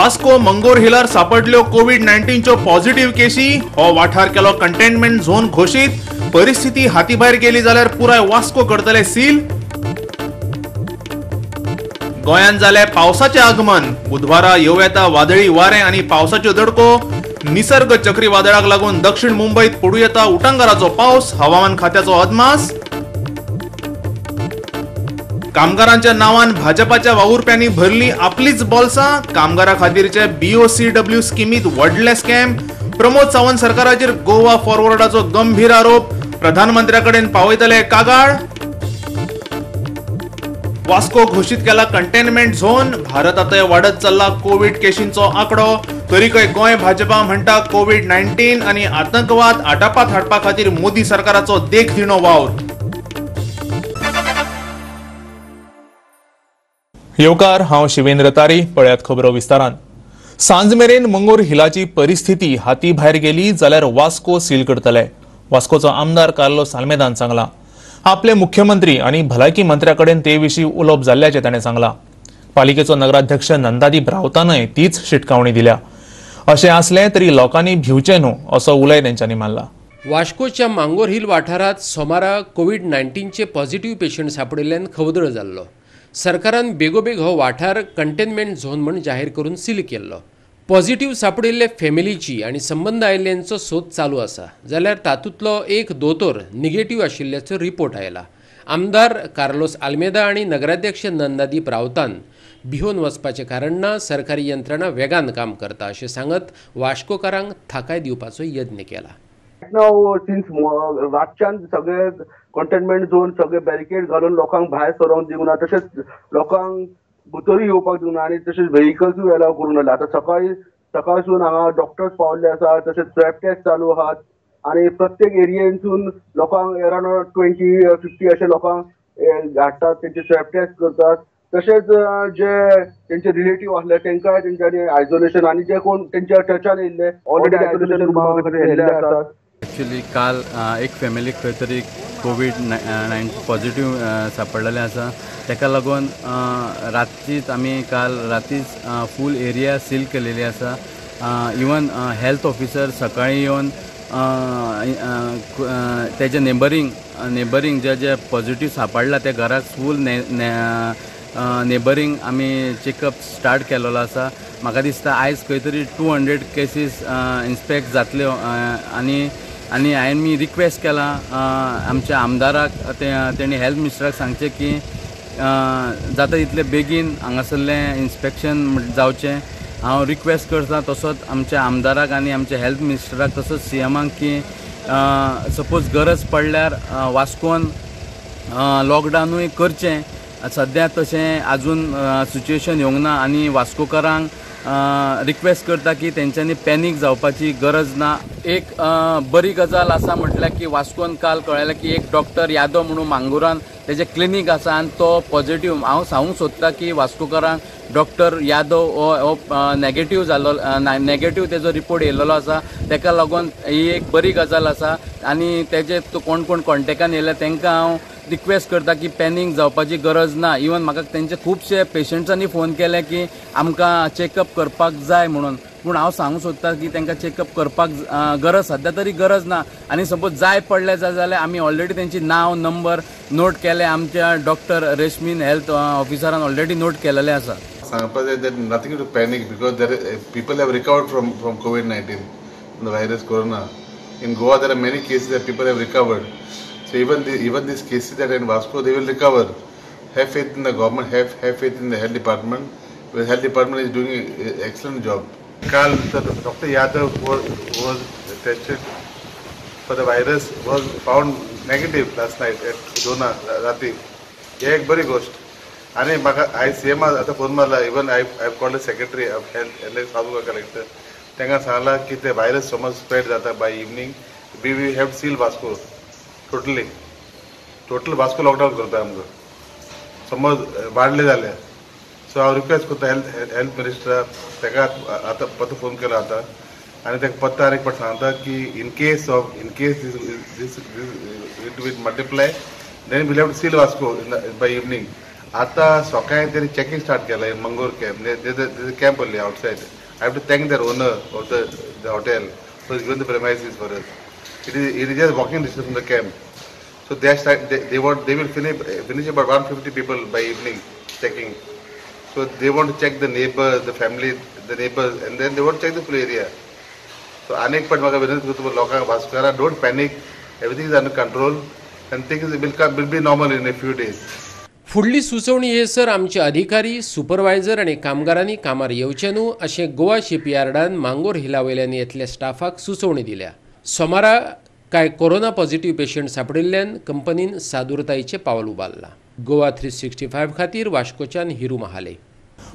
Vasco मंगोर हिलार सापडल्यो कोवीड-19च्यो positive केशी। हो वाठार केलो कंटेनमेंट झोन घोशीत। परिस्थिती हातीभायर गेली जाल्यार पुराय वास्को करतले सील। गोंयांत जालें पावसाचें आगमन। बुधवारा येवं येता वादळी वारें आनी पावसाच्यो दडको। निसर्ग चक्रीवादळाक लागून दक्षिण मुंबयत पडूं येता उटांगाराचो पावस। हवामान खात्याचो अदमास। कामगारांच्या नावान भाजपाच्या वावुरप्यांनी भरली आपलीच बोल्सां। कामगारा खातीरचे BOCW स्किमीत व्हडले स्कॅम। प्रमोद सावंत सरकाराचेर गोवा फॉरवर्डाचो गंभीर आरोप। प्रधानमंत्र्याकडेन पावयतले कागाळ। वास्को घोशीत केला कंटेनमेंट झोन। भारतांतय वाडत चल्ला कोवीड केशींचो आंकडो। तरीकय गोंय भाजपा म्हणटा कोवीड-19 आनी आतंकवाद आटापात हाडपा खातीर मोदी सरकाराचो देखदिणो वावर। येवकार, हांव शिवेंद्र तारी। पळयात खबरो विस्तारान। सांज मेरेन मंगोर हिलाची परिस्थिती हाती भायर गेली जाल्यार वास्को सील करतले। वास्कोचो आमदार कार्लोस आल्मेदान सांगला। आपले मुख्यमंत्री आनी भलायकी मंत्र्या कडेन ते विशीं उलोवप जाल्ल्याचें ताणें सांगलां। पालिकेचो नगराध्यक्ष नंदादीप रावतानय तीच शिटकावणी दिल्या। अशें आसलें तरी लोकांनी भिवचें न्हू असो उलोय तेंच्यांनी मारला। वास्कोच्या मांगोर हिल वाठारांत सोमारा कोवीड-19चे पॉझिटिव्ह पेशंट सापडिल्ल्यान खवदळ जाल्लो। सरकारान बेगोबेग हो वाठार कंटेनमेंट झोन म्हण जाहीर करून सील केल्लो। पॉझिटिव्ह सापडिल्ले फॅमिलीची आनी संबंद आयिल्ल्यांचो सोद चालू आसा, जाल्यार तातूंतलो एक दोतोर निगेटिव्ह आशिल्ल्याचो रिपोर्ट आयला। आमदार कार्लोस आल्मेदा आनी नगराध्यक्ष नंदादीप रावतान भिवन वचपाचें कारण ना, सरकारी यंत्रणा वेगान काम करता अशें सांगत वास्कोकारांक थाकाय दिवपाचो यत्न केला। सिन्स रातच्यान सगळे कंटेनमेंट झोन सगळे बॅरिकेड घालून लोकांक भायर सरोंक दिवंक ना, तशेंच लोकांक भितरूय येवपाक दिवंक ना आनी तशेंच व्हेकल्सूय एलाव करूंक ना। आतां सकाळसून हांगा डॉक्टर्स पावल्ले आसात, तशेंच स्वॅब टेस्ट चालू आहात आनी प्रत्येक एरियेंतसून लोकांक अरावंड 20-50 अशे लोकांक हाडटात, तेंचे स्वॅब टेस्ट करतात। तशेंच जे तेंचे रिलेटीव आसले तेंकांय तेंच्यांनी आयसोलेशन आनी जे कोण तेंच्या टचान येयल्ले ऑलरेडी आयसोलेशन रुमा येयल्ले आसात। एक्चुअली काल एक फॅमिलीक खंय तरी कोवीड-19 पॉझिटिव्ह सापडलेलें आसा। ताका लागून रातचीच आमी काल रातीच फूल एरिया सील केलेली आसा। इवन हेल्थ ऑफिसर सकाळीं येवन तेजे नेबरींग जे जे पॉझिटिव्ह सापडला त्या घराक फूल नेबरींग आमी चेकअप स्टार्ट केलेलो आसा। म्हाका दिसता आयज खंय तरी 200 केसीस इन्स्पेक्ट जातल्यो आनी आनी हांवें मी रिक्वेस्ट केला आमच्या आमदाराक, तेणी हेल्थ मिनिस्टराक सांगचें की जाता तितले बेगीन हांगासरलें इन्स्पेक्शन जावचें। हांव रिक्वेस्ट करता तसोच आमच्या आमदाराक आनी आमच्या हेल्थ मिनिस्टराक तसोच सीएमाक की सपोज गरज पडल्यार वास्कोन लॉकडावनूय करचें। सद्या तशें आजून सिच्युएशन येवंक ना आनी वास्कोकारांक रिक्वेस्ट करता की तेंच्यांनी पॅनीक जावपाची गरज ना। एक बरी गजाल आसा म्हटल्यार की वास्कोन काल कळ्ळें की एक डॉक्टर यादव म्हणून मांगुरान तेजें क्लिनीक आसा आनी तो पॉझिटिव्ह। हांव सांगूंक सोदता की वास्कोकारांक डॉक्टर यादव हो नॅगेटीव जालो, नॅगेटीव तेजो रिपोर्ट येयलेलो आसा। तेका लागून ही एक बरी गजाल आसा आनी तेजे कोण कोण कॉन्टेक्टान येयले तेंकां हांव रिक्वेस्ट करता की पॅनीक जावपाची गरज ना। इवन म्हाका तेंचे खुबशे पेशंट्सांनी फोन केले की आमकां चॅकअप करपाक जाय म्हणून, पूण हांव सांगूंक सोदता की तांकां चॅकअप करपाक गरज सद्या तरी गरज ना आनी सपोज जाय पडलें जाल्यार आमी ऑलरेडी तेंची नांव नंबर नोट केले, आमच्या डॉक्टर रेशमीन हेल्थ ऑफिसरान ऑलरेडी नोट केलेले आसा। सांगपाक जाय that nothing to panic because there people have recovered from COVID-19, the virus corona. In Goa there are many cases that people have recovered. So even these cases that are in Vasco, they will recover. Have faith in the government, have faith in the health department. The health department is doing an excellent job. Kal, Dr. Yadav was tested for the virus, was found negative last night at Dona Rati. ही एक बरी गोष्ट। आनी म्हाका I C M आतां phone मारला, even I have called the secretary of health and Saluga collector, तांकां सांगलां की ते व्हायरस समज स्प्रेड जाता by evening, we have seal Vasco totally, total Vasco lockdown करता आमकां समज वाडले जाल्यार। सो हांव रिक्वेस्ट करता हेल्थ मिनिस्टराक, ताका आतां परतो फोन केलो आतां आनी ताका पत्ता आनी एक फावट सांगता की in case this it will multiply then we'll have to seal Vasco by evening. आतां सकाळीं तेणी चॅकिंग स्टार्ट केलां in Mangor camp. There is camp only outside. I have to thank their owner of the hotel for given the premises for us. It is just walking distance from the camp. So they start, they will finish about 150 people by evening checking. So they want to check the neighbors, the family, the neighbors, and then they want to check the full area. So अनेक पण म्हाका विनंती करता लोकांक वास्कोकारा, don't panic, everything is under control and things will be normal in a few days. फुडली सुचोवणी yes sir आमचे अधिकारी, सुपरवायझर आनी कामगारांनी कामार येवचें न्हू अशें गोवा शिपयार्डान मांगोर हिला वयल्यान येतल्या स्टाफाक सुचोवणी दिल्या. सोमारा कांय कोरोना पॉझिटिव्ह पेशंट सांपडिल्ल्यान कंपनीन सादुरतायेचें पावल उबारलां. गोवा 365 खातीर वास्कोच्यान हिरू महाले.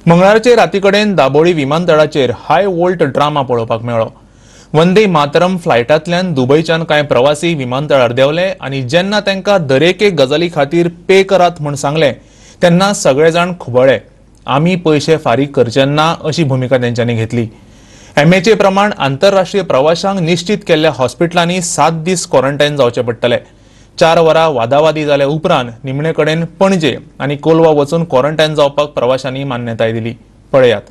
मंगळारचे राती कडेन दाबोळी विमानतळाचेर हाय वोल्ट ड्रामा पळोवपाक मेळ्ळो. वंदे मातरम फ्लायटांतल्यान दुबयच्यान कांय प्रवासी विमानतळार देंवले आनी जेन्ना तांकां दरेके गजाली खातीर पे करात म्हूण सांगलें तेन्ना सगळे जाण खुबळ्ळे. आमी पयशे फारीक करचे ना अशी भुमिका तेंच्यांनी घेतली. एमएचए प्रमाण आंतरराष्ट्रीय प्रवाशांक निश्चित केल्ल्या हॉस्पिटलांनी 7 दीस क्वॉरंटायन जावचे पडटले. 4 वरां वादावादी जाल्या उपरांत निमणे कडेन पणजे आनी कोलवा वचून क्वॉरंटायन जावपाक प्रवाशांनी मान्यताय दिली. पळयात.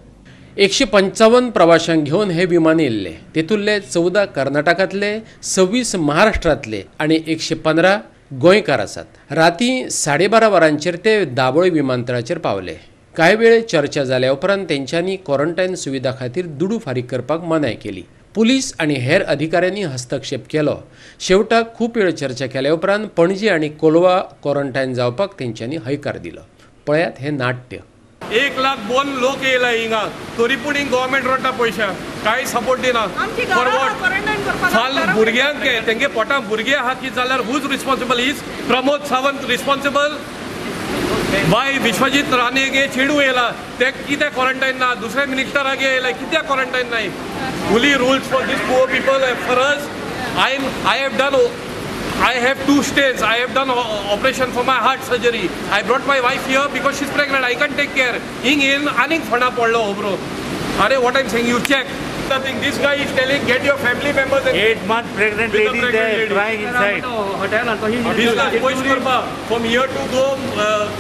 155 प्रवाशांक घेवन हे विमान येयल्ले. तेतुल्ले 14 कर्नाटकांतले, 26 महाराष्ट्रांतले आनी 115 गोंयकार आसात. राती 12:30 वरांचेर ते दाबोळी विमानतळाचेर पावले. कांय वेळ चर्चा जाल्या उपरांत तेंच्यांनी क्वॉरंटायन सुविधा खातीर दुडू फारीक करपाक मनाय केली. पुलीस आनी हेर अधिकाऱ्यांनी हस्तक्षेप केलो. शेवटाक खूब वेळ चर्चा केल्या उपरांत पणजी आनी कोलवा क्वॉरंटायन जावपाक तेंच्यांनी हयकार दिलो. पळयात हें नाट्य. 1 लाख 2 लोक येयला हिंगा, तरी पूण हिंग गव्हर्मेंट रोडटा पयशे कांय सपोर्ट दिना. फाल भुरग्यांक तेंगे पोटां भुरगे आहा की जाल्यार who's responsible? Is Pramod Sawant responsible? Why Vishwajit Rane गे चेडू येयला ते कित्याक क्वॉरंटायन ना? दुसऱ्या मिनिस्टरागे येयला कित्याक क्वॉरंटायन नाय? Fully rules for this poor people for us. I have 2 states. I have done operation for my heart surgery. I brought my wife here because she's pregnant. I can't take care. Hing in aning fana padlo bro. Are what I'm saying, you check. Nothing. This guy is telling get your family members and 8 month pregnant lady there crying inside. Hotel and he is from here to go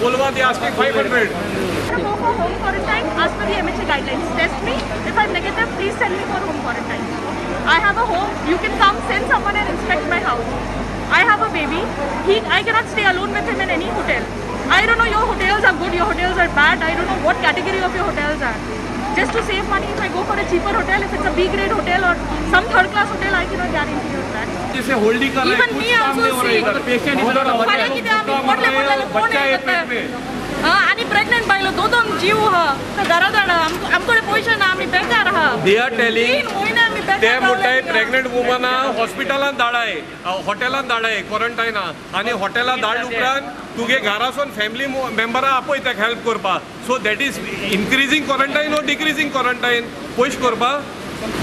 Kolwa they asking 500. Go for home quarantine as per the MHA guidelines. Test me. If I'm negative, please send me for home quarantine. I have a home. You can come send someone and inspect my house. I have a baby. I cannot stay alone with him in any hotel. I don't know your hotels are good, your hotels are bad. I don't know what category of your hotels are. Just to save money, if I go for a cheaper hotel, if it's a B grade hotel or some third class hotel, I cannot guarantee you that. Even me also see. आनी pregnant बायलो दोन दोन जीव हा तर घरा धाडा आमकडे पैसे ना, आमी बेकार आहा. They are telling ते म्हणटाय प्रेग्नेंट वुमना हॉस्पिटलान धाडाय, हॉटेलान धाडाय क्वॉरंटायना, आनी हॉटेलान धाडले उपरांत तुगे घरासून फॅमिली मेंबरां आपय ताका हेल्प करपा. So that is increasing quarantine or decreasing quarantine पयश करपा.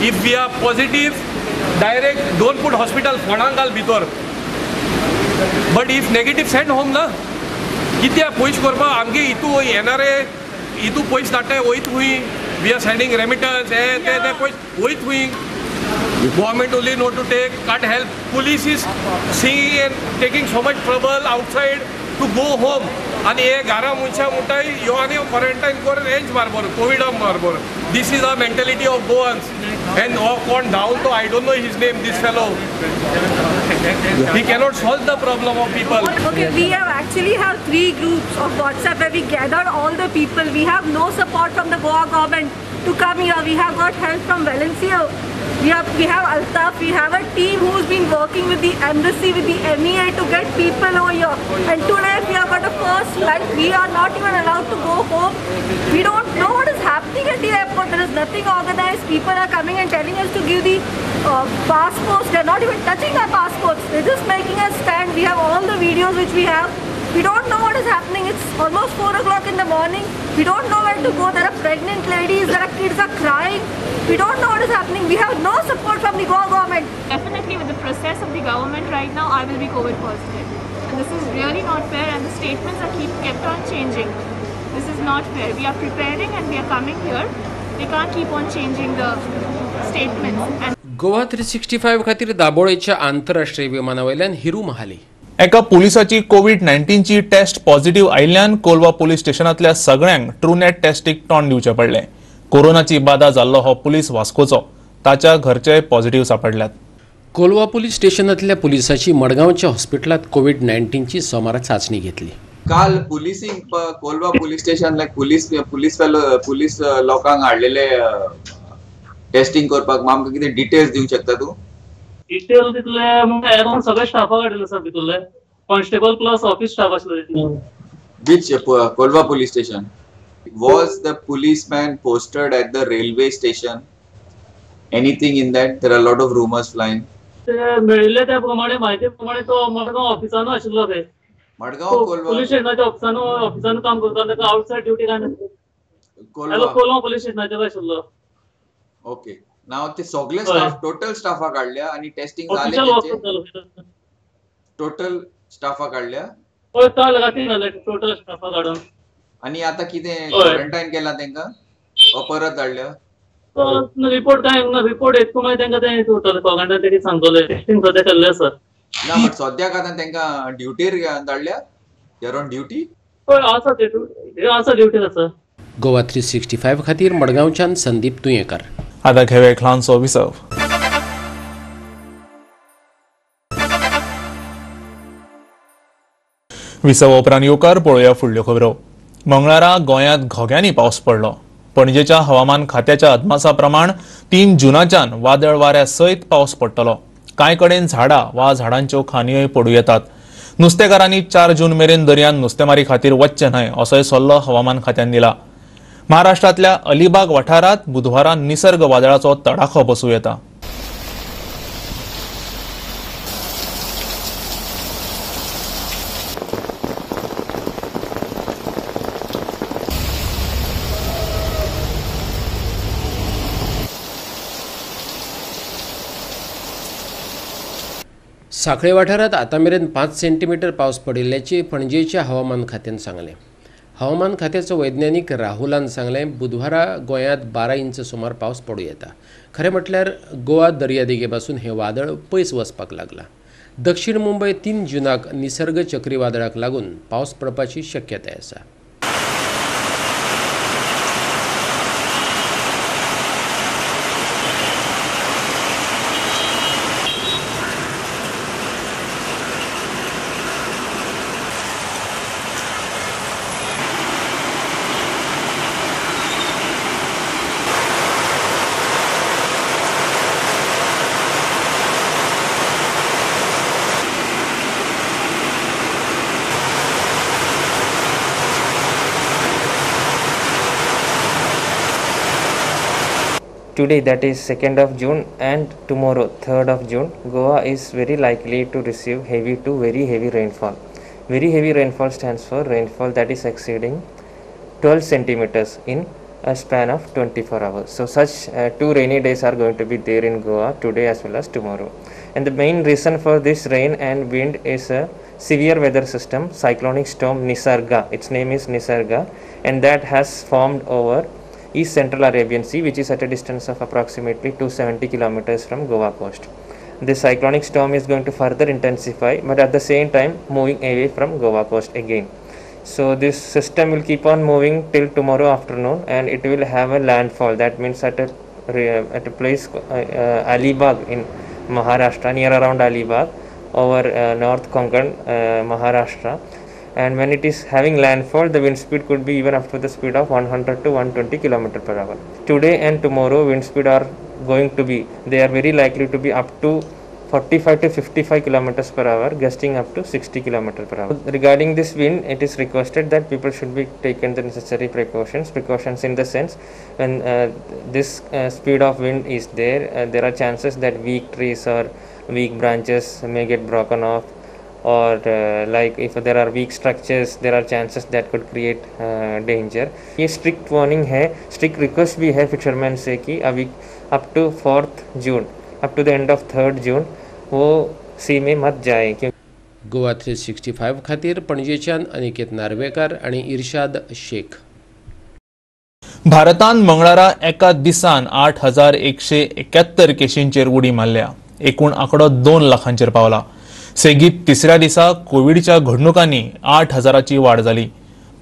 If we are positive direct don't put hospital फोंडांक घाल भितर, but if negative send home ना. कित्याक पयश करपा आमगे हितू येणारे हितू पयश धाडटाय वयत खूंय. We are sending remittance हे ते ते पयश वयत खूंय. Government only know to take, can't help. Police is seeing and taking so much trouble outside to go home. आनी हे घरा मनशां म्हणटाय यो आनी क्वॉरंटायन कर हेंच बारबर कोविडा barber. This is a mentality of Goans. And हो कोण धांवन तो I don't know his name, this fellow. He cannot solve the problem of people. Okay, we have actually have 3 groups of WhatsApp where we gathered all the people. We have no support from the Goa government to come here. We have got help from Valencia. We have Altaf. We have a team who's been working with the embassy, with the MEA to get people over here. And today we have got a first flight. We are not even allowed to go home. We don't know what is happening at the airport. There is nothing organized. People are coming and telling us to give the passports. They are not even touching our passports. They're just making us stand. We have all the videos which we have. We don't know what is happening. It's almost 4 o'clock in the morning. We don't know where to go. There are pregnant ladies. There are kids are crying. We don't know what is happening. We have no support from the Goa government. Definitely with the process of the government right now, I will be COVID positive. And this is really not fair, and the statements are kept on changing. This is not fair. We are preparing and we are coming here. They can't keep on changing the statements. And Goa 365 खातीर दाबोळेच्या आंतरराष्ट्रीय विमानावयल्यान हिरू महाली. एका पुलिसाची कोवीड-19ची taste positive आयिल्ल्यान Colva police स्टेशनांतल्या सगळ्यांक ट्रुनेट टेस्टीक तोंड दिवचें पडलें. कोरोनाची बादा जाल्लो हो पुलीस वास्कोचो. ताच्या घरचे पॉझिटिव्ह सापडल्यात. कोलवा पुलीस स्टेशनांतल्या पुलिसाची मडगांवच्या हॉस्पिटलांत कोवीड-19ची सोमारा चांचणी घेतली. काल पुलिसींग कोलवा पुलीस स्टेशन लायक पुलीस पुलीस पुलीस लोकांक हाडलेले टेस्टिंग करपाक. आमकां कितें डिटेल्स दिवंक शकता तूं? डिटेल तितले अराउंड सगळे स्टाफाक हाडिल्ले आसा भितुरले, कॉन्स्टेबल प्लस ऑफिस स्टाफ आसलो तितले. Which Colva police station was the policeman posted at the railway station? Anything in that? There are lot of rumours flying. ते मेळिल्ले त्या प्रमाणे म्हायती प्रमाणे तो मडगांव ऑफिसानू आशिल्लो. ते मडगांव कोलवा पुलीस स्टेशनाच्या ऑफिसानू काम करता. ताका आउटसायड ड्युटी काय नासली. कोलवा पुलीस स्टेशनाचेर आशिल्लो. ओके, नाव ते सगळे स्टाफ टोटल स्टाफा काडल्या आणि टेस्टिंग झाले? टोटल स्टाफा काडल्या? हय, काल राती जालें टोटल स्टाफा काडून. आणि आता कितें क्वॉरंटायन केला तेंका ओ परत धाडल्या? रिपोर्ट काय ना, रिपोर्ट येतकूच मागीर तेंका तें उरतलें क्वॉरंटायन तेणी सांगतले. टेस्टिंग सद्या केल्लें आसा. ना, बट सद्याक आतां तेंका ड्युटीर धाडल्या? They are on duty? हय आसा, ते आसा ड्युटीर आसा. गोवा 365 खातीर मडगांवच्यान संदीप तुयेंकार. आता घेवे एक ल्हानसो विसव. विसवा उपरांत येवकार पळोवया फुडल्यो खबरो. मंगळारा गोंयांत घोग्यांनी पावस पडलो. पणजेच्या हवामान खात्याच्या अदमासा प्रमाण 3 जुनाच्यान वादळ वाऱ्या सयत पावस पडटलो. कांय कडेन झाडां वा झाडांच्यो खांदयोय पडूं येतात. नुस्तेकारांनी 4 जून मेरेन दर्यांत नुस्तेमारी खातीर वच्चें न्हय असोय सल्लो हवामान खात्यान दिला. महाराष्ट्रांतल्या अलिबाग वाठारांत बुधवारा निसर्ग वादळाचो तडाखो बसूं येता. सांखळे वाठारांत आतां मेरेन 5 सेंटीमिटर पावस पडिल्ल्याचें पणजेच्या हवामान खात्यान सांगलें. हवामान खात्याचो वैज्ञानीक राहुलान सांगलें, बुधवारा गोंयांत 12 इंच सुमार पावस पडूं येता. खरें म्हटल्यार गोवा दर्यादेगे पासून हें वादळ पयस वचपाक लागलां. दक्षिण मुंबय 3 जुनाक निसर्ग चक्रीवादळाक लागून पावस पडपाची शक्यताय आसा. Today, that is 2nd of June, and tomorrow 3rd of June, Goa is very likely to receive heavy to very heavy rainfall. Very heavy rainfall stands for rainfall that is exceeding 12 centimeters in a span of 24 hours. So such 2 rainy days are going to be there in Goa today as well as tomorrow. And the main reason for this rain and wind is a severe weather system, cyclonic storm Nisarga. Its name is Nisarga, and that has formed over East Central Arabian Sea, which is at a distance of approximately 270 kilometers from Goa coast. This cyclonic storm is going to further intensify, but at the same time moving away from Goa coast again. So this system will keep on moving till tomorrow afternoon, and it will have a landfall. That means at a place Alibag in Maharashtra, near around Alibag, over North Konkan, Maharashtra. And when it is having landfall, the wind speed could be even up to the speed of 100 to 120 km per hour. Today and tomorrow wind speed are going to be, they are very likely to be up to 45 to 55 km per hour, gusting up to 60 km per hour. Regarding this wind, it is requested that people should be taken the necessary precautions. Precautions in the sense, when this speed of wind is there, there are chances that weak trees or weak branches may get broken off, or like if there are weak structures, there are chances that could create danger. ये strict warning है, strict request भी है fishermen से कि अभी up to 4th June, up to the end of 3rd June वो C में मत जाए. क्यों गोवा 365 खातीर पणजेच्यान अनिकेत नार्वेकर आणि इर्शाद शेख. भारतान मंगळारा एका दिसान 8171 केशींचेर उडी मारल्या. एकूण आंकडो 2 लाखांचेर पावला. सेगीत तिसऱ्या दिसा कोविडच्या घडणुकांनी 8,000ची वाड जाली.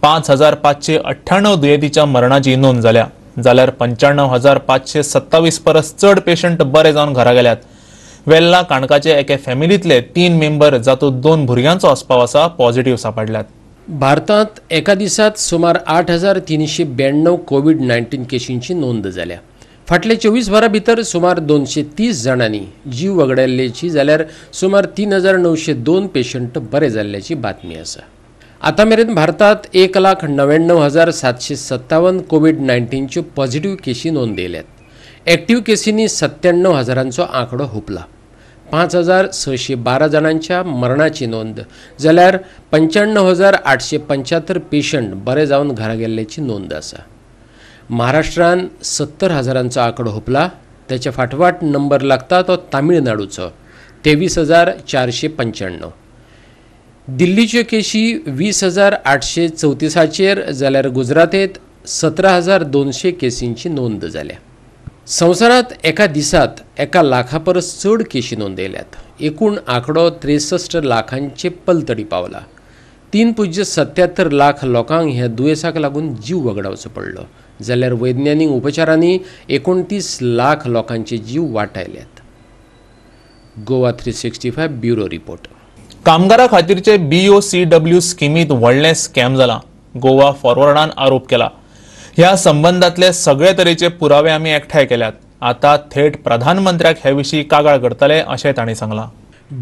5,598 दुयेंतीच्या मरणाची नोंद जाल्या, जाल्यार 95,527 परस चड पेशंट बरे जावन घरा गेल्यात. वेल्ला काणकाचे एके फॅमिलींतले 3 मेंबर जातूंत 2 भुरग्यांचो आस्पाव आसा पॉझिटिव्ह सापडल्यात. भारतांत एका दिसात सुमार 8,392 कोवीड 19 केशींची नोंद जाल्या. फाटले 24 वरां भितर सुमार 230 जाणांनी जीव वगडायल्ल्याची जाल्यार सुमार 3,902 पेशंट बरे जाल्ल्याची बातमी आसा. आतां मेरेन भारतांत 1,99,757 कोवीड 19च्यो पॉझिटिव्ह केशी नोंदयल्यात. एक्टिव्ह केसींनी 97,000चो आंकडो हुपला. 5,612 जाणांच्या मरणाची नोंद जाल्यार 95,875 पेशंट बरे जावन घरा गेल्ल्याची नोंद आसा. महाराष्ट्रान 70,000चो आंकडो हुपला. त्याच्या फाटवाट नंबर लागता तो तामिळनाडूचो 23,495. दिल्लीच्यो केशी 20,834चेर जाल्यार गुजरातेंत 17,200 केसींची नोंद जाल्या. संवसारांत एका दिसात 1 लाखा परस चड केशी नोंदयल्यात. एकूण आंकडो 63 लाखांचे पलतडी पावला. 3.77 लाख लोकांक ह्या दुयेंसाक लागून जीव वगडावचो पडलो, जाल्यार वैज्ञानीक उपचारांनी 29 लाख लोकांचे जीव वाटायल्यात. Goa 365 bureau report. कामगारा खातीरचे BOCW स्किमीत व्हडलें स्कॅम जाला. गोवा फॉरवर्डान आरोप केला. ह्या संबंदांतले सगळे तरेचे पुरावे आमी एकठांय केल्यात. आतां थेट प्रधानमंत्र्याक हे विशीं कागाळ करतले अशें तांणी सांगलां.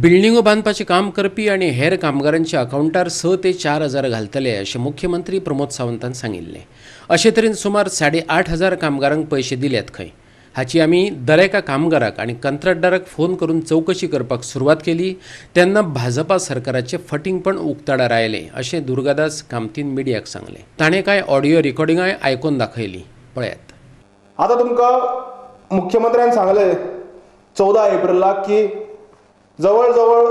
बिल्डिंगो बांदपाचें काम करपी आनी हेर कामगारांच्या अकावंटार 6 ते 4 हजार घालतले अशें मुख्यमंत्री प्रमोद सावंतान सांगिल्लें. अशे तरेन सुमार 8,500 कामगारांक पयशे दिल्यात खंय. हाची आमी दरेका कामगाराक आनी कंत्राटदाराक फोन करून चवकशी करपाक सुरवात केली तेन्ना भाजपा सरकाराचें फटींगपण उक्ताडार आयलें अशें दुर्गादास कामतीन मिडियाक सांगलें. ताणें कांय ऑडियो रिकॉर्डिंगाय आयकून दाखयली, पळयात. आतां तुमकां मुख्यमंत्र्यान सांगलें 14 एप्रिलाक की जवळ जवळ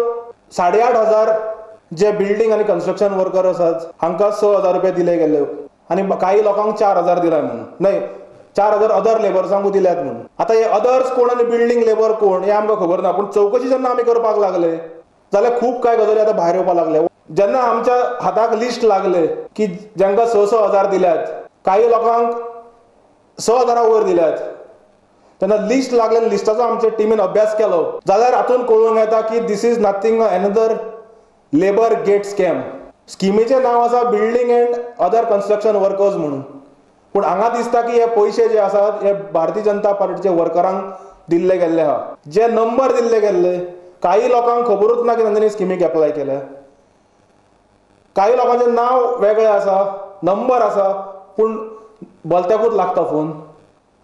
8,500 जे बिल्डींग आनी कन्स्ट्रक्शन वर्कर आसात हांकां 6,000 रुपया दिले गेले आनी काही लोकांक 4,000 दिला म्हणून, न्हय 4,000 अदर लेबर्सांकूय दिल्यात म्हणून. आतां हे अदर्स कोण आनी बिल्डींग लेबर कोण हें आमकां खबर ना, पूण चवकशी जेन्ना आमी करपाक लागले जाल्यार खूब कांय गजाली आतां भायर येवपाक लागले. जेन्ना आमच्या हाताक लिस्ट लागले की जांकां 6-6 हजार दिल्यात, काही लोकांक 6,000 वयर दिल्यात, तेन्ना लिस्ट लागले, लिस्टाचो आमच्या टिमीन अभ्यास केलो जाल्यार हातून कळून येता की this is nothing another labour gate scam. स्किमीचें नांव आसा building and other construction workers म्हणून, पूण हांगा दिसता की हे पयशे जे आसात हे भारतीय जनता पार्टीचे वर्करांक दिल्ले गेल्ले आहा. जे नंबर दिल्ले गेल्ले काही लोकांक खबरूच ना की तांच्यांनी स्किमीक एप्लाय केल्या, काही लोकांचें नांव वेगळें आसा, नंबर आसा, पूण भलत्याकूच लागता फोन.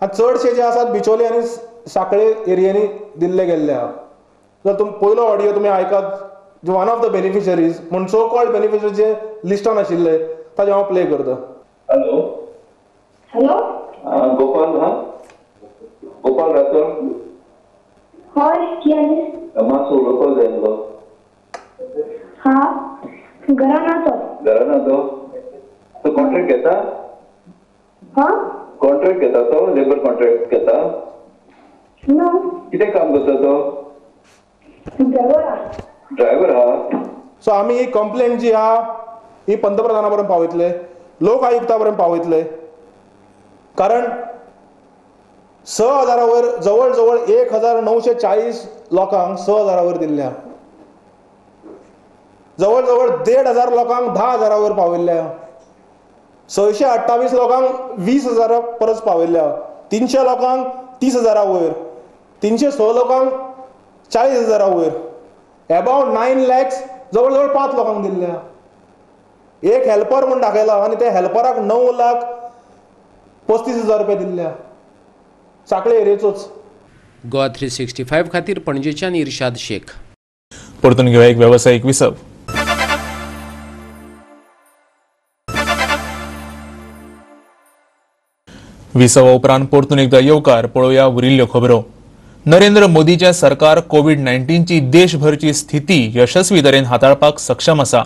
आनी चडशे जे आसात बिचोली आनी साखळे एरियांनी दिल्ले गेल्ले आहा. जर तुमी पयलो ऑडियो तुमी आयकात, वन ऑफ the beneficiaries म्हूण सो कॉल्ड बेनिफिशरीज जे लिस्टान आशिल्ले ताजें हांव प्ले करता. हॅलो हॅलो, गोपाल. हा, गोपाल राठोड. हय, कितें मातसो उलोवपाक जाय आसलो. हा, घरा ना तो. घरा ना तो? तो कॉन्ट्रॅक्ट घेता? हा, कॉन्ट्रॅक्ट घेता तो? लेबर कॉन्ट्रॅक्ट घेता? ना. कितें काम करता तो? ड्रायव्हर हा. ड्रायव्हर हा. सो आमी ही कंप्लेंट जी आहा ही पंतप्रधाना पर्यंत पावयतले, लोक आयुक्ता पर्यंत पावयतले, कारण 6,000 वयर जवळ जवळ 1,940 लोकांक 6,000 वयर दिल्ल्या, जवळ जवळ 1,500 लोकांक 10,000 वयर पावयल्ल्या, 628 लोकांक 20,000 परस पावयल्ल्या, 300 लोकांक 30,000 वयर, 306 लोकांक 40,000 वयर, एबावट 9 lakhs जवळ जवळ 5 लोकांक दिल्ल्या. एक हेल्पर म्हूण दाखयला आनी त्या हेल्पराक 9,35,000 रुपया दिल्ल्या, साखळे एरियेचोच. गोवा 365 खातीर पणजेच्यान इर्शाद शेख. परतून घेवया एक वेवसायीक विसव. विसवा उपरांत परतून एकदा येवकार. पळोवया उरिल्ल्यो खबरो. नरेंद्र मोदीचें सरकार कोवीड 19ची देशभरची स्थिती यशस्वी तरेन हाताळपाक सक्षम आसा.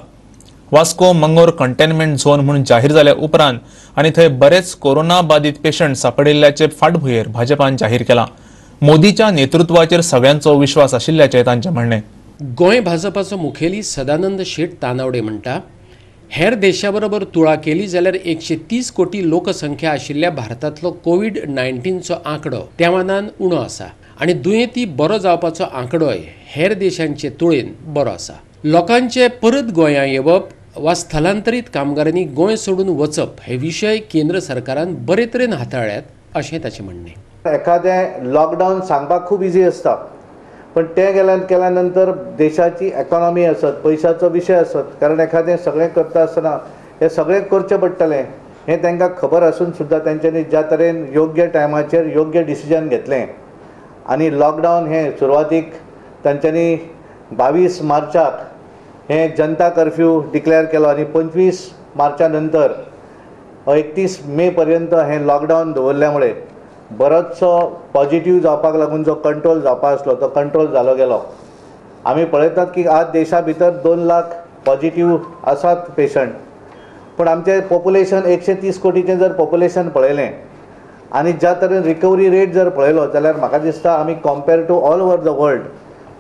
वास्को मंगोर कंटेनमेंट झोन म्हूण जाहीर जाल्या उपरांत आनी थंय बरेच कोरोना बादीत पेशंट सापडिल्ल्याचे फाटभुंयेर भाजपान जाहीर केला. मोदीच्या नेतृत्वाचेर सगळ्यांचो विश्वास आशिल्ल्याचें तांचें म्हणणें. गोंय भाजपाचो मुखेली सदानंद शेट तानावडे म्हणटा, हेर देशा बरोबर तुळा केली जाल्यार 130 कोटी लोकसंख्या आशिल्ल्या भारतांतलो कोवीड-19चो आंकडो त्या मानान उणो आसा आनी दुयेंती बरो जावपाचो आंकडोय हेर देशांचे तुळेन बरो आसा. लोकांचे परत गोंया येवप वा स्थलांतरीत कामगारांनी गोंय सोडून वचप हे विशय केंद्र सरकारान बरे तरेन हाताळ्ळ्यात अशें ताचें म्हणणें. एखादें लॉकडावन सांगपाक खूब इजी आसता, पण तें केल्या नंतर देशाची इकॉनॉमी आसत, पयशाचो विशय आसत, कारण एखादें सगळें करता आसतना हें सगळें करचें पडटलें हें तांकां खबर आसून सुद्दां तेंच्यांनी ज्या तरेन योग्य टायमाचेर योग्य डिसिजन घेतलें आनी लॉकडावन हें सुरवातीक तांच्यांनी 22 मार्चाक हें जनता कर्फ्यू डिक्लेअर केलो आनी 25 मार्चा नंतर 31 मे पर्यंत हें लॉकडावन दवरल्या मुळे बरोचसो पॉझिटिव्ह जावपाक लागून जो कंट्रोल जावपा आसलो तो कंट्रोल जालो गेलो. आमी पळयतात की आज देशा भितर 2 लाख पॉझिटिव्ह आसात पेशंट, पूण आमचें पॉप्युलेशन 130 कोटीचें जर पॉप्युलेशन पळयलें आनी ज्या तरेन रिकवरी रेट जर पळयलो जाल्यार म्हाका दिसता आमी compare to all over the world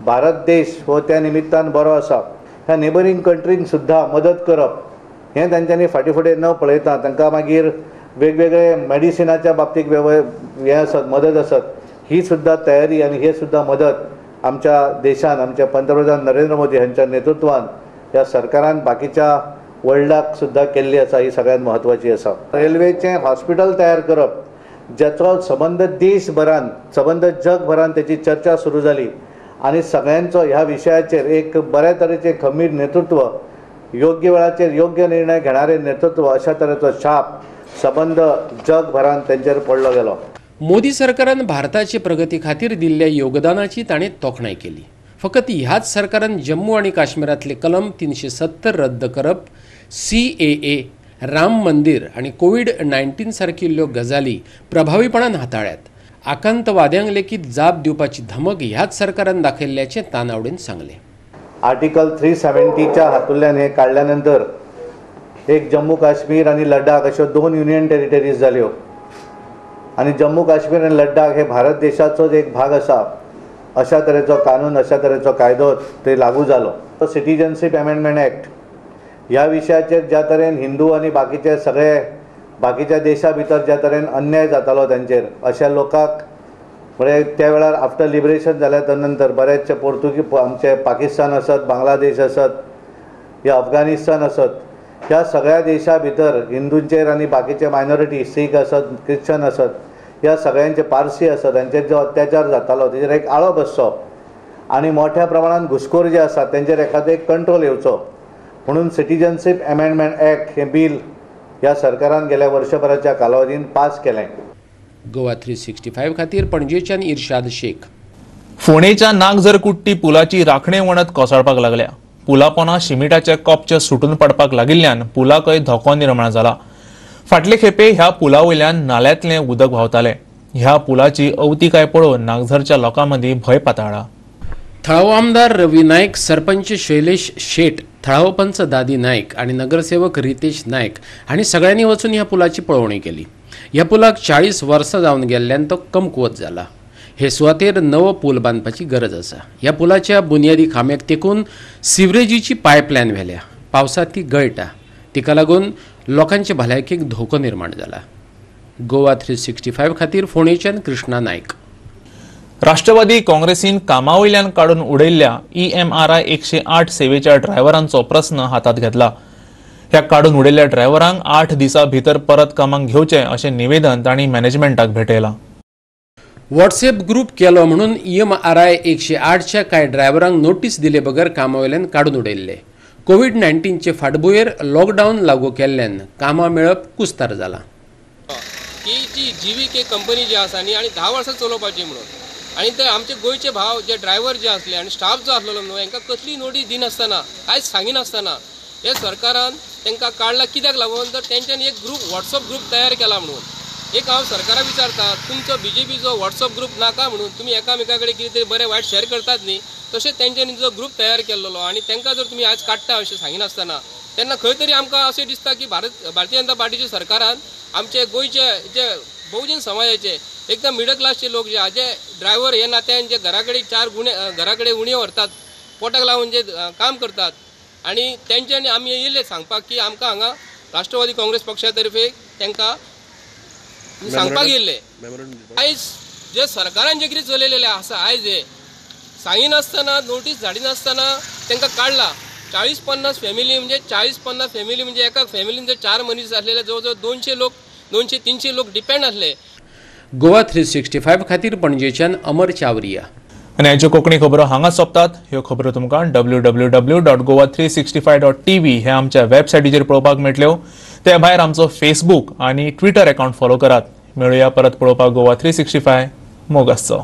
Bharat देश हो त्या निमित्तान बरो आसा. ह्या नेबरींग कंट्रींक सुद्दां मदत करप हें तांच्यांनी फाटीं फुडें न पळयता तांकां मागीर वेगवेगळे मेडिसिनाच्या बाबतीत हें आसत, मदत आसत, ही सुद्दां तयारी आनी हे सुद्दां मदत आमच्या देशान आमच्या पंतप्रधान नरेंद्र मोदी हांच्या नेतृत्वान ह्या सरकारान बाकीच्या वर्ल्डाक सुद्दां केल्ली आसा, ही सगळ्यांत म्हत्वाची आसा. रेल्वेचें हॉस्पिटल तयार करप ज्याचो संबंद देशभरान संबंद जगभरान तेची चर्चा सुरू जाली आनी सगळ्यांचो ह्या विशयाचेर एक बऱ्या तरेचें खंबीर नेतृत्व, योग्य वेळाचेर योग्य निर्णय घेणारे नेतृत्व अशा तरेचो छाप संबंद जगभरान तेंचेर पडलो गेलो. मोदी सरकारान भारताचे प्रगती खातीर दिल्ल्या योगदानाची ताणें तोखणाय केली. फकत ह्याच सरकारान जम्मू आनी काश्मीरांतले कलम 370 रद्द करप, CAA, Ram मंदिर आनी कोवीड-19 सारकिल्ल्यो गजाली प्रभावीपणान हाताळ्यात. आकांतवाद्यांक लेगीत जाप दिवपाची धमक ह्याच सरकारान दाखयल्ल्याचें तानावडेन सांगलें. आर्टिकल 370च्या हातूंतल्यान हें काडल्या नंतर एक जम्मू काश्मीर आनी लडाख अश्यो 2 युनियन टेरिटरीज जाल्यो आनी जम्मू काश्मीर आनी लडाख हे भारत देशाचोच एक भाग आसा अशा तरेचो कानून, अशा तरेचो कायदो ते लागू जालो. सिटीजनशीप अमेंडमेंट एक्ट ह्या विशयाचेर ज्या तरेन हिंदू आनी बाकीचे सगळे बाकीच्या देशा भितर ज्या तरेन अन्याय जातालो तांचेर, अशा लोकांक म्हणजे त्या वेळार आफ्टर लिबरेशन जाल्या नंतर बरेचशे पोर्तुगीज आमचे पाकिस्तान आसत, बांगलादेश आसत या अफगाणिस्तान आसत, ह्या सगळ्या देशा भितर हिंदूंचेर आनी बाकीचे मायनॉरिटी सीख आसत, क्रिश्चन आसत, ह्या सगळ्यांचे पारसी आसत हांचेर जो अत्याचार जातालो तेजेर एक आळो बसचो आनी मोठ्या प्रमाणान घुसखोर जे आसात तेंचेर एखादो एक कंट्रोल येवचो म्हणून सिटीजनशीप अमेंडमेंट एक्ट हें बील ह्या सरकारान गेल्या वर्षभराच्या कालावधीन पास केलें. गोवा 365 खातीर पणजेच्यान इर्शाद शेख. फोंडेच्या नागझरकुट्टी पुलाची राखणे वणत कोसळपाक लागल्या. पुलापोना शिमिटाचे कोपचे सुटून पडपाक लागिल्ल्यान पुलाकय धोको निर्माण जाला. फाटले खेपे ह्या पुला वयल्यान नाल्यांतलें उदक व्हांवतालें. ह्या पुलाची अवतिकाय पळोवन नागझरच्या लोकां मदीं भंय पातळ्ळा. थळावो आमदार रवी नायक, सरपंच शैलेश शेट, थळावो पंच दादी नायक आनी नगरसेवक रितेश नायक हांणी सगळ्यांनी वचून ह्या पुलाची पळोवणी केली. ह्या पुलाक 40 वर्सां जावन गेल्ल्यान तो कमकुवत जाला. हे सुवातेर नवो पूल बांदपाची गरज आसा. ह्या पुलाच्या बुन्यादी खांब्याक तेकून सिवरेजीची पायपलायन व्हेल्या. पावसांत ती गळटा, तिका लागून लोकांचे भलायकेक धोको निर्माण जाला. गोवा 365 खातीर फोंडेच्यान कृष्णा नायक. राष्ट्रवादी काँग्रेसीन कामावयल्यान काडून उडयल्ल्या EMRI 108 सेवेच्या ड्रायव्हरांचो प्रस्न हातात घेतला. ह्या काडून उडयल्ल्या ड्रायव्हरांक 8 दिसां भितर परत कामाक घेवचें अशें निवेदन तांणी मॅनेजमेंटाक भेटयलां. व्हॉट्सएप ग्रुप केलो म्हणून EMRI 108च्या कांय ड्रायव्हरांक नोटीस दिले बगर कामावयल्यान काडून उडयल्ले. कोवीड-19चे फाटभुंयेर लॉकडावन लागू केल्ल्यान कामां मेळप कुस्तार जालां. की जी GVK company जी आसा न्ही आनी 10 वर्सां चलोवपाची म्हणून आनी ते आमचे गोंयचे भाव जे ड्रायव्हर जे आसले आनी स्टाफ जो आसलेलो न्हू हांकां कसली नोटीस दिनासतना कांयच सांगिनासतना हे सरकारान तांकां काडला. कित्याक लागून तर तेंच्यांनी एक ग्रूप व्हॉट्सअप ग्रूप तयार केला म्हणून. एक हांव सरकाराक विचारता, तुमचो BJPचो व्हॉट्सअप ग्रूप नाका म्हणून तुमी एकामेका कडेन कितें तरी बरें वायट शेअर करतात न्ही, तशें तेंच्यांनी जो ग्रूप तयार केल्लो आनी तांकां जर तुमी आज काडटा अशें सांगिनासतना तेन्ना खंय तरी आमकां अशें दिसता की भारतीय जनता पार्टीच्या सरकारान आमचे गोंयचे जे बहुजन समाजाचे एकदम मिडल क्लासचे लोक जे जे ड्रायव्हर हे नात्यान जे घरा कडेन 4 गुणे घरा कडेन उणे व्हरतात पोटाक लागून जे काम करतात आनी तेंच्यांनी आमी येयल्ले सांगपाक की आमकां हांगा राष्ट्रवादी काँग्रेस पक्षा तर्फे तांकां सांगपाक येयल्ले. आयज जे सरकारान जे कितें चलयलेलें आसा आयज हे सांगिनासतना नोटीस धाडिनासतना तांकां काडला. 40-50 फॅमिली म्हणजे 40-50 फॅमिली म्हणजे एका फॅमिलीन जर 4 मनीस आसलेले जवळ जवळ 200 लोक 200-300 लोक डिपेंड आसले. गोवा 365 खातीर पणजेच्यान अमर चावरिया. आनी हाच्यो कोंकणी खबरो हांगा सोंपतात. ह्यो खबरो तुमकां www.goa365.tv ह्या आमच्या वेबसायटीचेर पळोवपाक मेळटल्यो. ते भायर आमचो फेसबूक आनी ट्विटर अकाउंट फॉलो करात. मेळुया परत पळोवपाक गोवा 365. मोग आसचो.